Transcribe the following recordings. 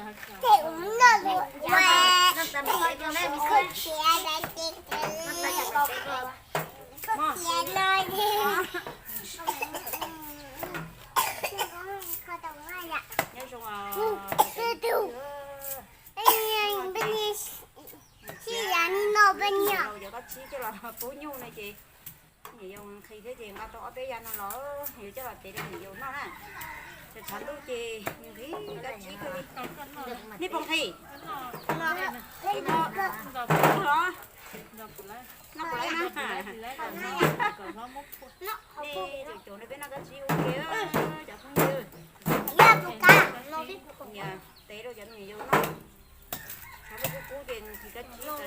Ces ua noj ua, koj tiav no ces, koj tiav no ces, koj tau noj yom. Nyob zoo os. Peb niag, peb niag sib yav ni no peb niag. Cov kab tsib coj los pub nyuj no ces niam yau nqhis thiab ces nqa tau ob peb yav no los yuav coj los tev rau niam yau noj na. Ces tshav ntuj ces nqhis kab tsib kawg li. Nej puas nqhis? Noj puas laib na? Nej caum caum nej peb noj kab tsib ua ke cov phooj ywg. Tev rau cov niam yau noj. Tshav ntuj kub kub ces nqhis kab tsib tas zog.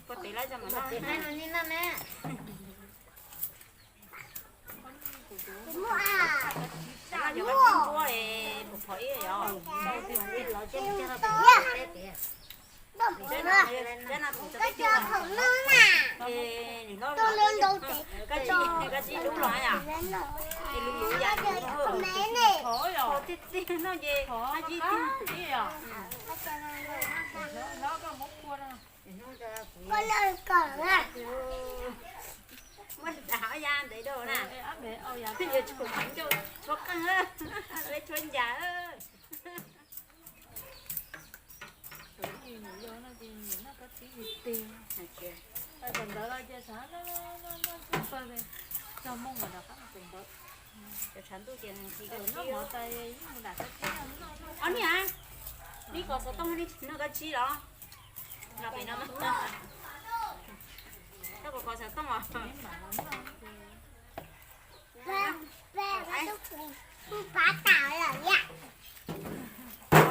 Pog tev laib, pog tev laib tso mas noj. Noj cov kab tsib ntuab es puas phom ib yom. Kab tsib dub los yom. Es lus lus yam phom tij tij no ces kab tsib tiag. Muab nram ob ya ntev rau na. Yuav tsum tshuav qeej, peb tshuab ncas. Thaum ntawd los ces xav noj noj noj noj pawg, cog moo los rov qab mus thaum ntawd. Cov tshav ntuj ces nqhis kab tsib. Ob niag, nej kov xov tooj nej tsis noj kab tsib los? Los pem no, koj puas kov xov tooj os?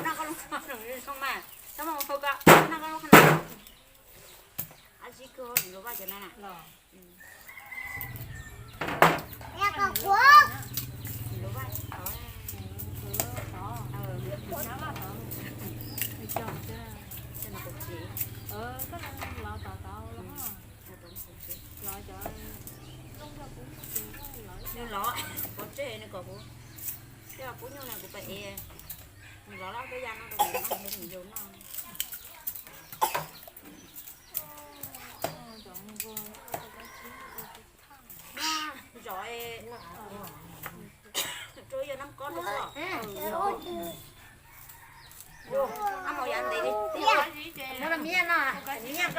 Noj koj lub qhov no zoo mas, txhob muab ua koj, noj koj lub qhov no. Ab zib kawg, luv vaj cov no na. Nws los pov tseg nws kom kuv, kuv nyuj no kuv pab ev, nws los lab peb ya no rau kuv noj, nws yus noj. Zov, rau ib yam nab kob rau koj. Ab, mus yav ntev li. Koj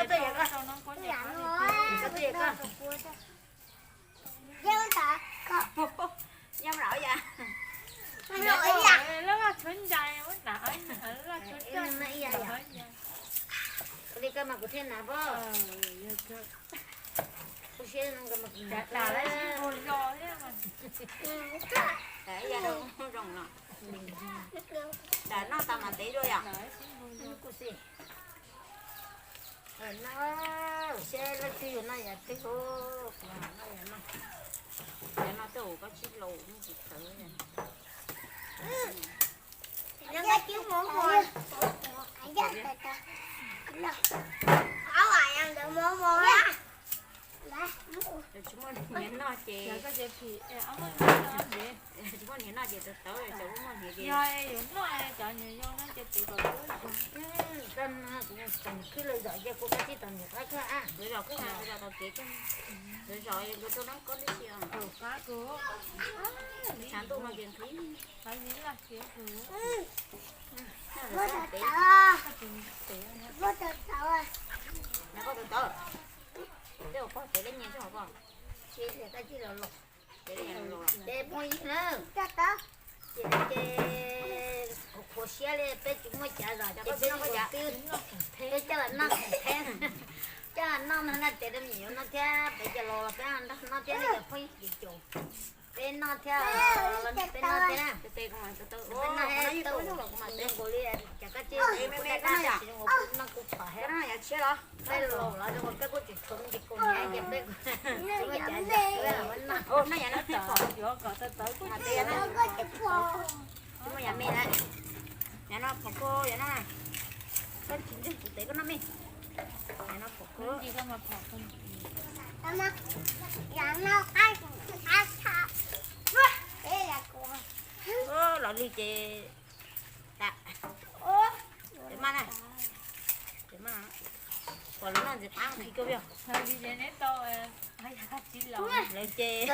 tuaj yam koj, koj tuaj yam koj. Nyob nram ya. Li koj mas kuv thiaj hnav pob. Kuv siab no koj mas kuv hnav. Zoo no. Nram noj tas mas tev dua yom. Kuv xav noj, seb leej twg yuav noj yam twg, kuv noj yam no. Yam no tej zaum koj tsis laus yeej tsis txawv. Tsis muaj niag noj ces, tsis muaj niag noj ces txawv txawv, muaj niag ces. Koj no kuv tseem khwb lawv zom ces kuv koj tsis tau niam qab koj a. Lawv zom khwb, lawv zom tau kev koj. Lawv zom nkawd rau nab kob tib si. Tshav ntuj no ces nqhis. Nyob koj tus tawv, tej zaum pog tev leb nyias tso hov koj. Ces phooj ywg na, ces, ces qhuav siab li peb tsis muaj cav zom ces peb twb, peb coj los noj, coj los noj no na, tev rau me nyuam noj thiab peb coj los los peb nrog noj thiab ne cov phooj ywg ces caum peb noj thiab, los nrog peb noj thiab na. Peb noj thiab tau zoo nkaus li cov kab tsib me me no yom. Noj kuv phom thiab. Peb laus los zoo nkaus peb kuj tsis tshuav me ntsis kaus hniav ces peb tsis muaj cav zom peb los noj. Noj yam no tsis phom. Tsis muaj yam me na. Yam no phom kawg yam no. Koj tsis ntseeg kuv tev koj noj me. Yam no phom kawg. Los li ces, mas, pom lawv noj ntxim qab qhi kawg li. Lawv ces,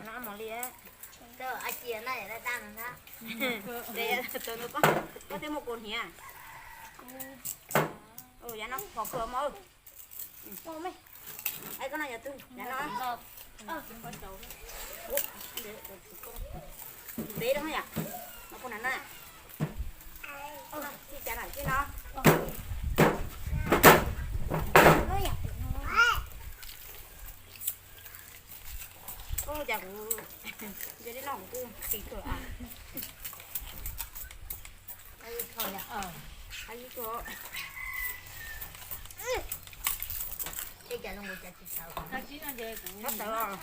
no mos li, koj thiaj muaj kaus hniav. Yav no phom kawg mog. Koj no yog twg? Yav no. Ntev lawm yom. No kuv na na. Tsis cas na, tsis no. Ua cas kuv nce li no kuv kuj qis kawg. Ib co, ib co. Ib co no kuv cas tsis tawv. Txhob tawv os.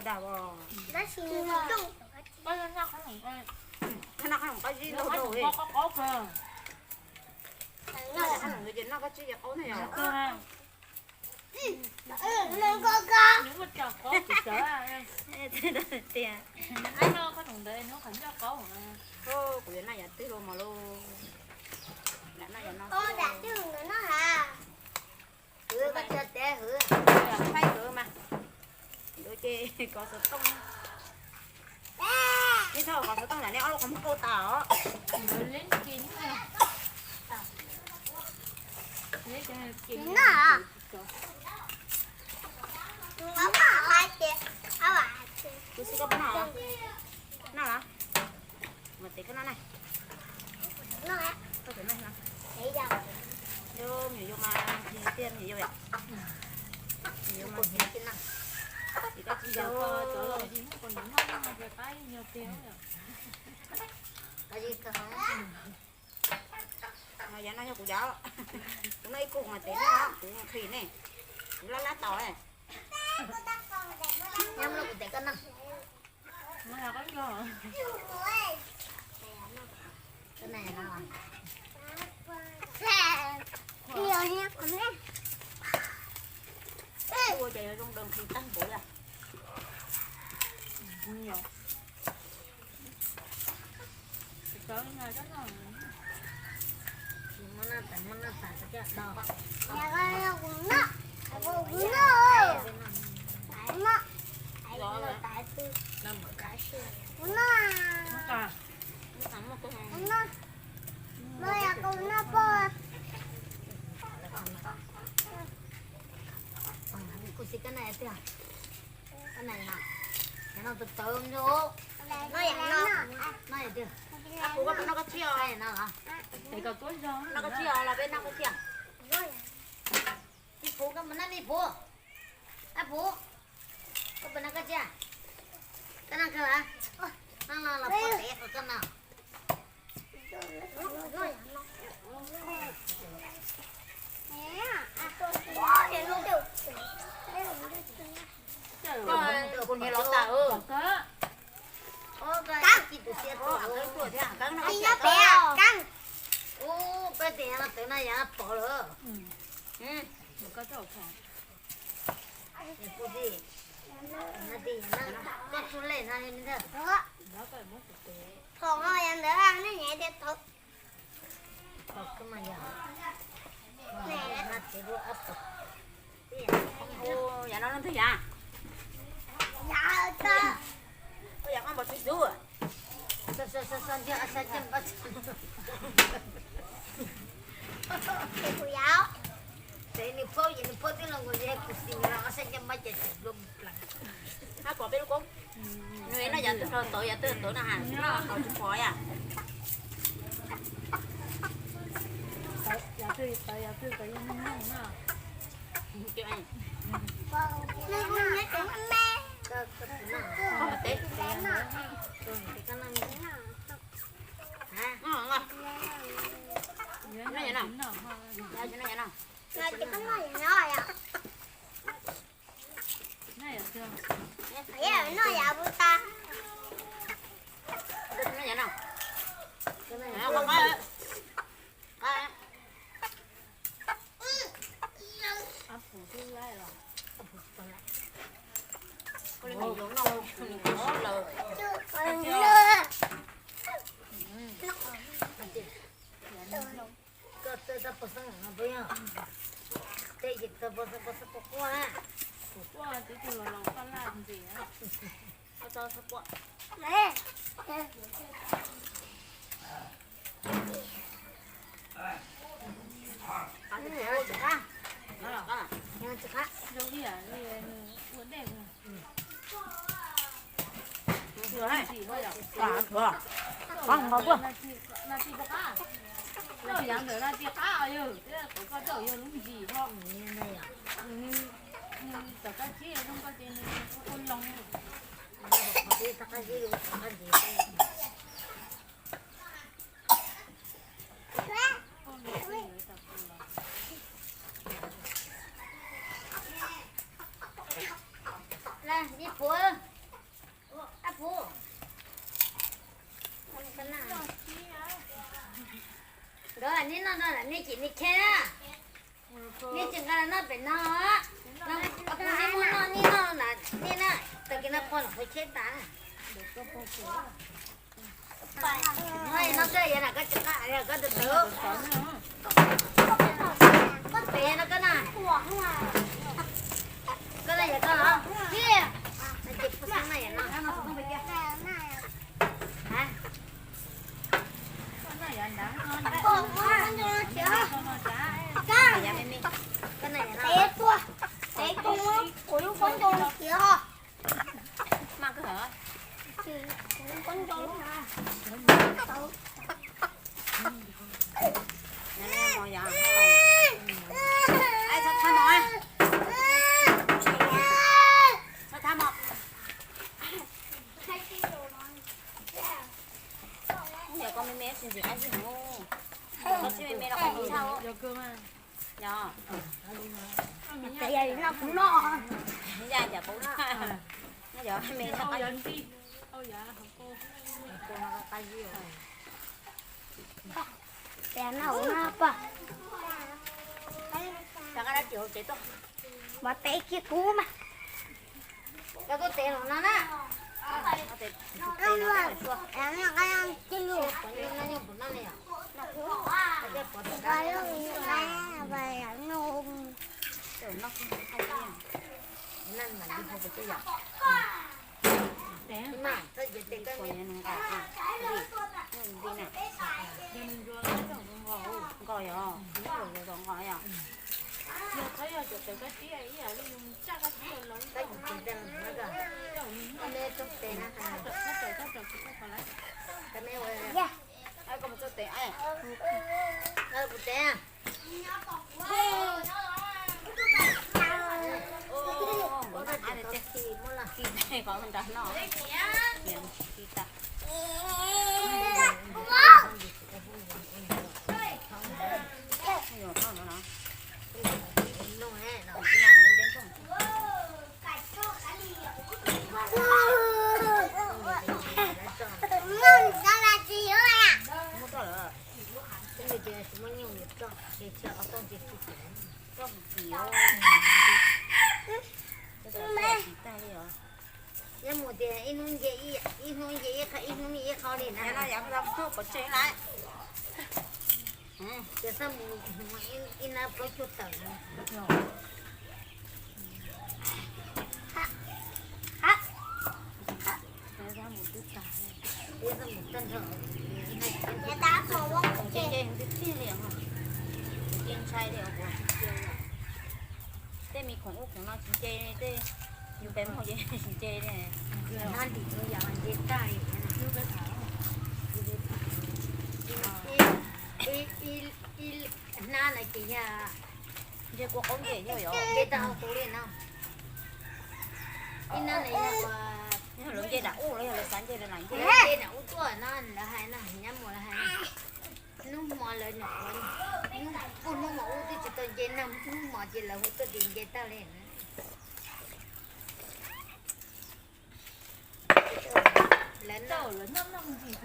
Dag os. Noj qhob noom qab zib ntau ntau li. Noj qhob noom ntawd ces noj kab tsib ces qaub na yom. Tias, kuv yuav noj yav twg los mas lauj. Lam noj yav no. Hwv, koj tsis teb hwv. Faib hwv mas. Yuav ces kov xov tooj. Neb txhob kov xov tooj lam neb ob lub qhov muag kauj tas os. Kuv xwb koj puas noj? Noj los? Mas tes koj noj na. Koj tus noj no. Yog me nyuam yaus mas nqhis tiag me nyuam yaus yom. Me nyuam yaus mas nqhis tiag na. Ces koj tsis yog. Yav no yog kuv yog. Kuv noj ib kub mas tes noj kuv nqhis ne. Kuv lab lab tos. Nyob los kuv tes koj noj. Ua cas yuav zoo daws nqhis tag npaum li. Kuv xav koj na tiag. Koj na, no tawv tawv nrog. No yog tiag. Kuv koj noj koj tsib os. Noj koj tsib os los peb noj koj tsib. Me Phuv, koj mus noj me Phuv. Ab Phuv, koj puas noj koj tsib? Koj noj kawg los? Noj los los pov tev qhov koj noj. Kuv niam los tas. Ub, peb tias no tawv no yog pom lawm. Phom no yog ntawd nej nyiam tias tau. Yav no leej twg yav? Yav koj npau tsis xub. Kuv yav. Ces nws paub, ces nws paub twb los nkaus, ces kuv xis nws los ob sab ncej mab ces tseem luaj plaws. Hab pom peb lub koob. Nws noj yav twg los tod, yav twg tod no has, noj tod tsis pom yam. Noj yom no. Noj yom no. Noj yom no. Noj yom no. Koj txawj txog pos xeeb no puas yog? Tej ces txog pos xeeb, pos xeeb quaj quaj na. Kuv quaj tib tug los los koj laj ntxiv. Koj txog pos xeeb quaj. Ua dej. Koj yav ntawm no tsis qab os, yog koj txawj yog lub ntsis ho. Nws tom qab zib zoo koj ces nws ua loo. Nkawd nej noj no nej cim nej kheb na. Nej tsis nqa los noj pem no. Kuv nej muab noj nej noj na, nej na, tag kis no pog los kuv cheb tas. Noj koj yam na, koj tsis qab yam koj tus tus. Koj pem no koj na. Koj na yam koj los. Ces pog xeeb na yam no. Yog koj me me tsis ntxim qab zib heev, koj tsis me me los qab zib tshaj. Yog, yog kuv noj, yog kuv noj, yog me me los qab zib. Tes no na pog. Rov qab dab tsi hauv tsev tuaj. Mas tes kiag kuv mas. Cov tuaj tes los no na. Nkos yog, yog thaum nkos yog. Koj mus txog tes, koj mus txog tes, kuv tes. Ua no, qhov nrad no, ci tas. Muab tso lawm. Nyob mus tias ib hnub nce ib, ib hnub nce ib qho, ib hnub nce ib qho li na. Ces xab mus ib nab plaub cuaj tawm no. Ib xab mus twb tag, ib xab mus tag nrho. Nce nce tiag tiag li os, nce ntshai li os. Tej me khoom ub khoom no tsis nce, tej yus pem muag ces tsis nce li. Nab ntim yam nce tag li. Ib hnab no ces yog nce kua qaub nce yog nce tag hauv tus li no. Ib hnab no yog lawv nce nram ub los yog lawv xav nce rau nram nce. Nce nram ub tuaj no lawv hais no, nyab muag lawv hais no. Hnub hmo lawv nyuam qhuav, hnub, hnub hmo ub twb tsis tau nce nag, hnub hmo ces lawv hu tuaj tim nce tag li. Lawv noj, lawv noj ntsis.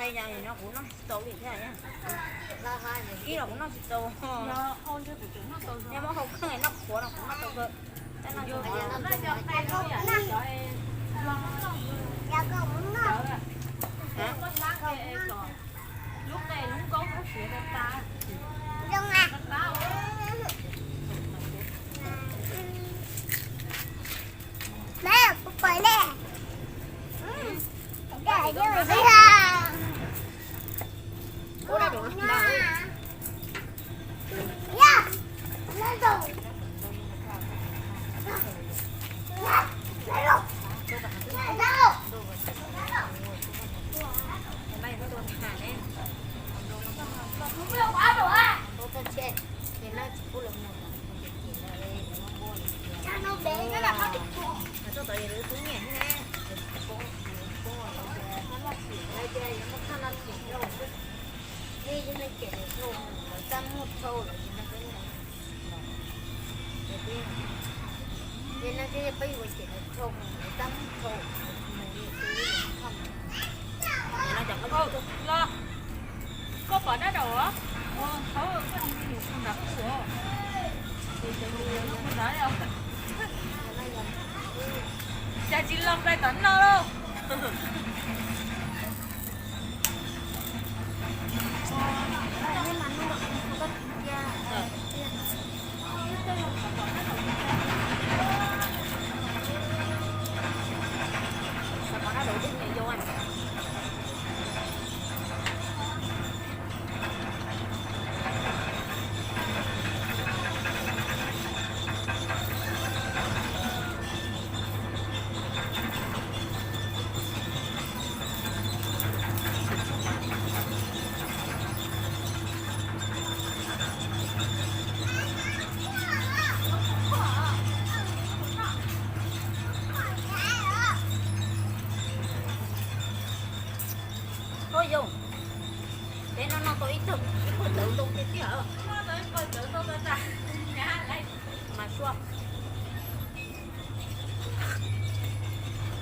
Ib los kuv noj tsis tau li thiab, ib los kuv noj tsis tau, yog muab hau kheej noj qhuav no kuv noj tau kawg. Los, koj pom dab daum os? Thov koj tus me nyuam tus nrad kuj ua. Cas tsis los nplais tom no lauj? Ua yog, peb no noj tau ib tug, ib pawg tawv ntau tiag tiag. Mas sua,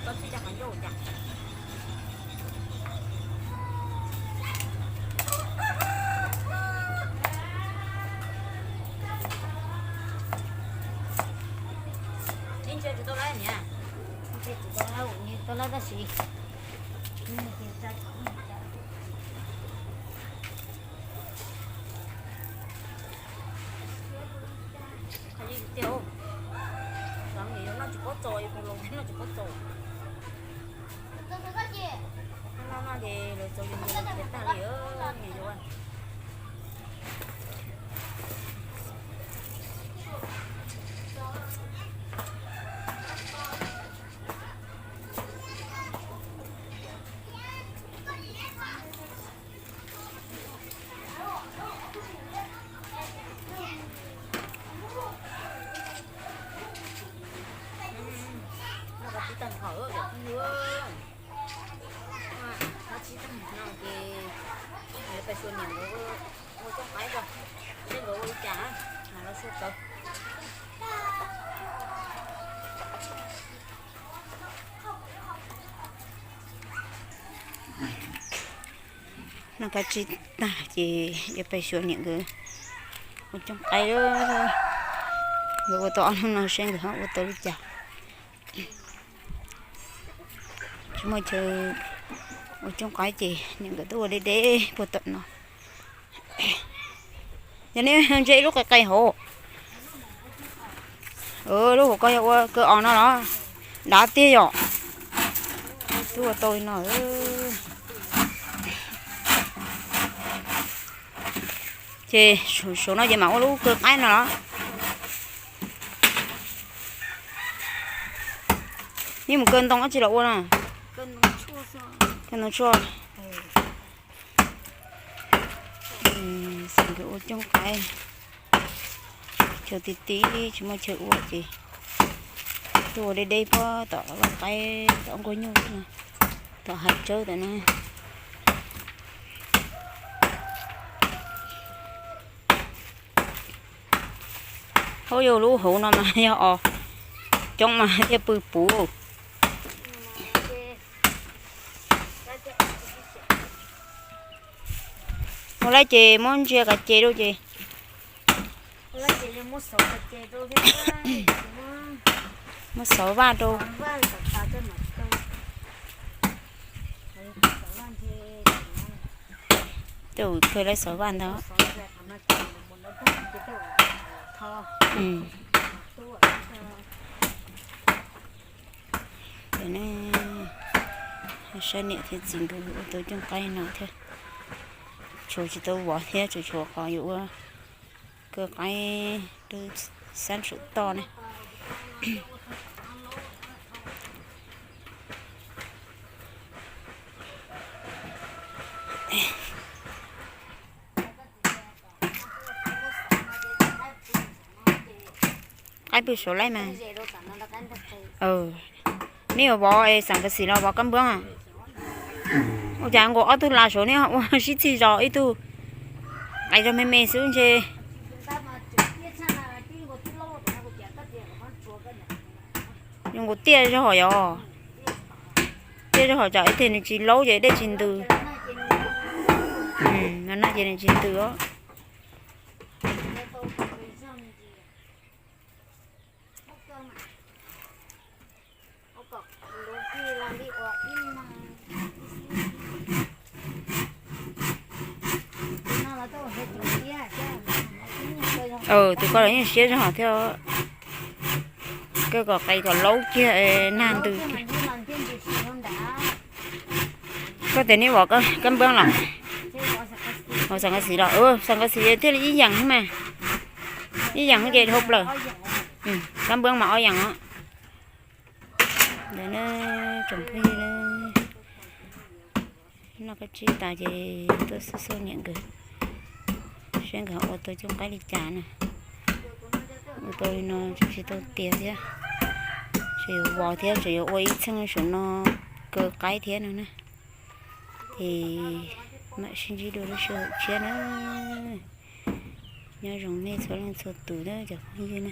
koj tsis coj qhov ncauj cas. Ib ntsia tsis tau lawm niam. Ntsia tsis tau lawm, tau lawm tab sis tiag, noj tsis paub txaus, noj tsis paub txaus. No no ces lawv txaus yus ntawd tag li me yuav. Noj tsis tag hawm, noj tsis tag no ces pais xyuas niam nkawd ua tsob qaib tso, seb nkawd ua li cas, mam los sua tawv. Noj kab tsib tag ces yuav pais xyuas niam nkawd ua tsob qaib. Nkawd ua tau ob hnub no seb nkawd ho ua tau li cas. Tsis muaj chaw ua tsob qaib ces niam nkawd twb ua deb deb puag tom no. Yog nej ntsia ib lub qe qe hauv, lub hauv ko yog ua kaw os no los dav tiag yom. Twb ua tau li no. Ces saum no ces mam ua lub kaw qaib no los. Neb mus kaw ntoo dab tsi los ua no? Kaw ntoo tshuaj. Nkawd ua cooj qaib, chaw ti ti tsis muaj chaw ua ces tuaj ua deb deb puag tom lub qaib tom nquag nyuj, tom hav tsawb tom na. Hauv yus lub hauv no mas yog os, coob mas thiaj pw puv. Ua lawm ces muab ntsia kav ces rau ces. Muab xov vaj rau. Tus kawg lawv xov vaj ntag. Ces ne, saib niam thiab txiv nkawd ua tau cooj qaib no thiab. Tshuav tsis tau vov thiab, tsuas tshuav qhov yuav ua kaw qaib rau xab saum toj ne. Qaib pw saud laij mas. Neb yuav vov xeem kav xim los vov kab npab? Ua cas nkaus ob tug las saud neb ua sib txig zos, ib tug qais zog me me xwb ntshe. Zoo nkaus tiaj zog yog. Tiaj zog hos tsam ib teg nws tsis laub ces dej tsis ntws. No ces nws tsis ntws os. Tus ko los yeej siab zog thiab. Kawg kom qais kom laub kiag nag ntws kiag. Koj tias neb vov kab npab los? Vov xeem kav xim los? Xeem kav xim thiaj li ib yaam xwb mas. Ib yaam xwb ces dhau plaws. Kab npab mas ob yaam os. Ntawd na, tsoom phooj ywg, noj kab tsib tas ces tuaj xub xub niam nkawd saib nkawd ua tau cooj qaib li cas na. Ua tau li no tsis tau tiav thiab, tseem yuav vov thiab tseem yuav ua ib txheej saum no kaw qaib thiab no na. Ces mam sib ntsib dua lub sij hawm tshiab na. Nyob zoo nej txhua leej txhua tus na cov phooj ywg na.